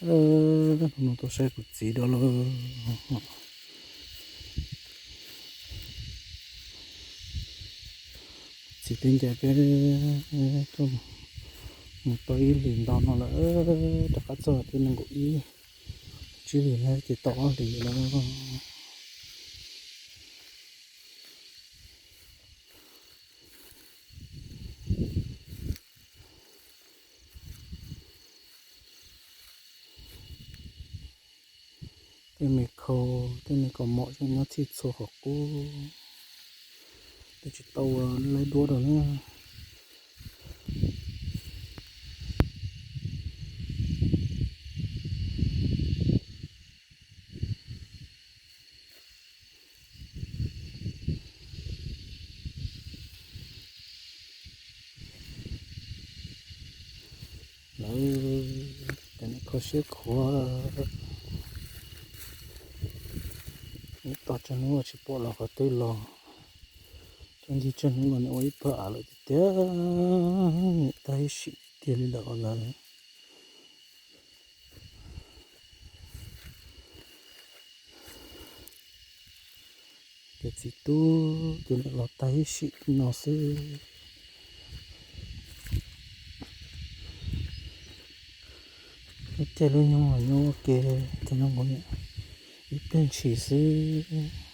Hnub no tuaj saib kuv txiv dua lawm. Txiv twb ncaim peb tuaj mus tau ib hlis ntau no lawm, rov qab txog tim nees nkaum ib, tsib hlis na ces tau ob hlis lawm. Tej me khau, tej me kaus mom tseem nyob txhij txhua qhov qub, twb tsis tau ua laib duab rau na. Lawv cov niam kho siab khuav, nws tos tsawg hnub los tsis pom los qhov twg los, tso ncig tsawg hnub los nws ua ib pawg av lawm tiag tiag. Niam tag ib sim tiag li lawm os lawv. Ces txiv tub tus niam los tag ib sim no xwb. Lub caij lub nyoog los nyob ua ke, cov nyob nkaus niam ib pliag ntshis xwb.